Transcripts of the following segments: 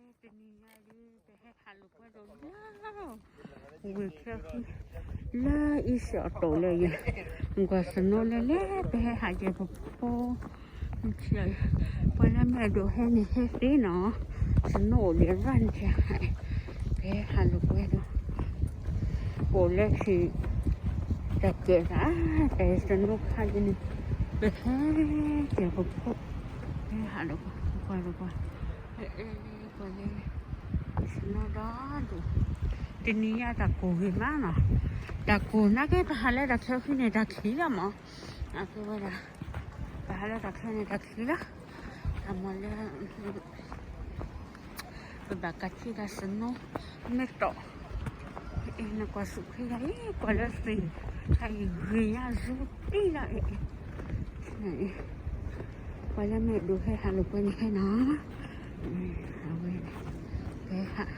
တနံၤညါဒ် ပဟဲဟးလိာ်ကွဲဒီးလၢ ဝ့ၢ်ခဲဃု လၢအံၣ်စရ့လးအတိာ်လၢယဲ ကွၢ် snow လၢလဲၣ် ပဟဲဟးယဲၢ်ပဖိ ပှၤလၢမ့ၢ်အဲၣ်ဒိးဟဲန့ၣ်ဟဲသ့နီၤ snow အိၣ်ဒံးရၣ်န့ၣ် ပဟဲဟးလိာ်ကွဲဒီး အိၣ်လၢခံ တၢ်ကဲးသး တၢ် snow ခါဒ်န့ၣ် ပဟဲကဲၢ်ပဖိ ဟဲဟးလိာ်ကွဲ ကွၢ်လိာ်ကွဲ ကွၢ်လၢ snow ဒီဒူၣ် တနံၤညါတၢ်ကိၢ်ဂ့ၤမးနီၤ တၢ်ကိၢ်နာ်က့ ပဟးလၢတၢ်ခဲဃုန့ၣ် တၢ်ခံးလီၤမး အကဲဝဲဒၣ် ပဟးလၢတၢ်ခဲန့ၣ် တၢ်ခံးလီၤ အမၤလၢ ပဘၣ်ကးထံၣ်တၢ် snow မ့ၢ်တီၢ် အ့ၣ်နကွၢ်ဆူၣ်ချ့ယၤအံၤ ကွၢ်လၢသ့ၣ် အံၤဂ့ၤညါ စူတံၢ်လီၤအံၤ ပှၤလၢမ့ၢ်အဲၣ်ဒိးဟဲဟးလိာ်ကွဲန့ၣ်ဟဲနီၤ အဝဲ ဟဲဟး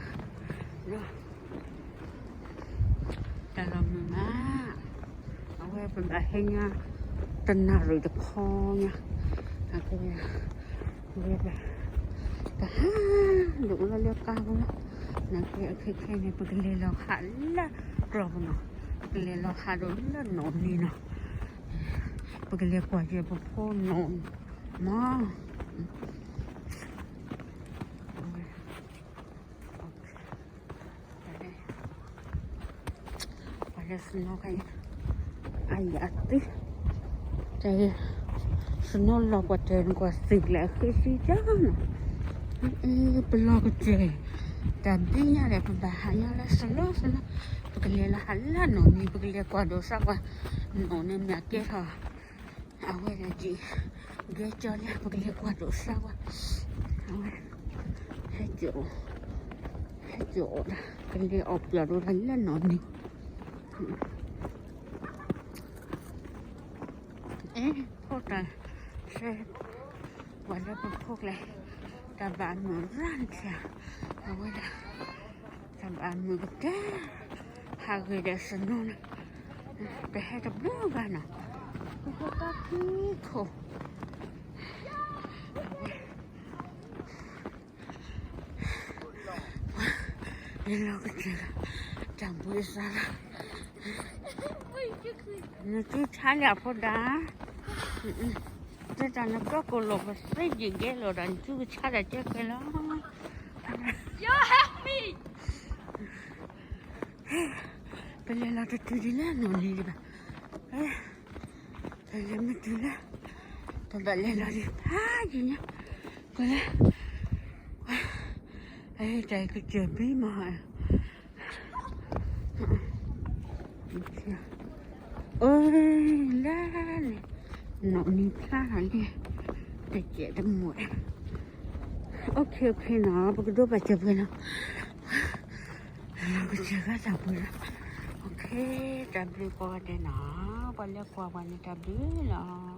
တၢ်လီၤမုာ်မး အဝဲပဘၣ်ဟဲညါ တနၣ်ရံၣ်တခီညါ အကဲ ဝဲဒၣ် ပဟး ဒိၣ်လၢလၢကါဝဲ နာ်က့ အခဲခဲန့ၣ် ပကလဲၤလီၤဟးလၢကျီၢ်ပနီၤ ပကလဲၤလီၤဟးဒီးလၢနီၣ်န့ၣ်နီၤ ပကလဲၤကွၢ်ယဲၢ်ပဖိနီၣ် မး ပှၤလၢ snow ခါအံၤ အယၤသ့ တၢ် snow လီၤကွၢ်တၢၢ် နကွၢ်သုးကျဲၤအဃ့သံကၢ်နီၤ ပလီၤကတၢၢ် တၢ်ဘံညါဒီး ပဘၣ်ဟးညီလၢ snow snow ပကလဲၤလီၤဟးလၢနီၣ်န့ၣ် ပကလဲၤကွၢ်ဒိးစၢ်ကွၢ် နီၣ်န့ၣ်မ့ၢ်အကဲထီၣ် အဝဲဒၣ်ဒ် ဂဲၤကၠီလၢ ပကလဲၤကွၢ်ဒိးစၢ်ကွၢ် အဝဲ ဟဲကၠီ ဟဲကၠီအီၣ်ဒၣ် ကလဲၤအီၣ်ပျီၢ်ဒိးတၢ်လၢနီၣ်န့ၣ် အဲ ဖိတၢ်ဆဲ ပှၤလၢပဖိကျဲ တၢ်ဘၣ်မုာ်ရၣ်နထံၣ် အဝဲဒၣ် တၢ်ဘၣ်မုာ်ကတၢၢ် ဟးဂ့ၤဒီး snow န့ၣ် ပဟဲတဘျုးဂၤနီၤ ပဟဲတၢ်ခံခိၣ် လီၤကတၢၢ် တၢ်ဘှံးစါလီၤ နသုဆါလၢအဖိဒၣ် တၢ်နကၢကိၣ်လီၤပသ့ယံာ်ဂဲၤလီၤဒီး နသုကဆါတၢ်ကဲကဲလီၤ ပလဲၤလီၤတတုၤဒံးလၢနီၣ်န့ၣ်ဒံးဘၣ် ပလဲၤမ့ၢ်တုၤလၢ ပဘၣ်လဲၤလီၤဒံးဖးယံာ်ညါ ပလဲၤ တၢ်ကစၢၢ်ဘံမး အၢ လၢန့ၣ် နီၣ်န့ၣ်ဖျါထီၣ်လံ တစဲးတမှဲး okay okay နီၤ ပကဒိးဘၣ်စၢၤပှဲၤနီၤ လီၤကစၢၢ်ဂၤတၢ်ပှဲၤလီၤ okay တၢ်ဘျုးကိးဂၤဒဲးနီၤ ပှၤလၢကွၢ်ပှၤန့ၣ်တၢ်ဘျုးလီၤ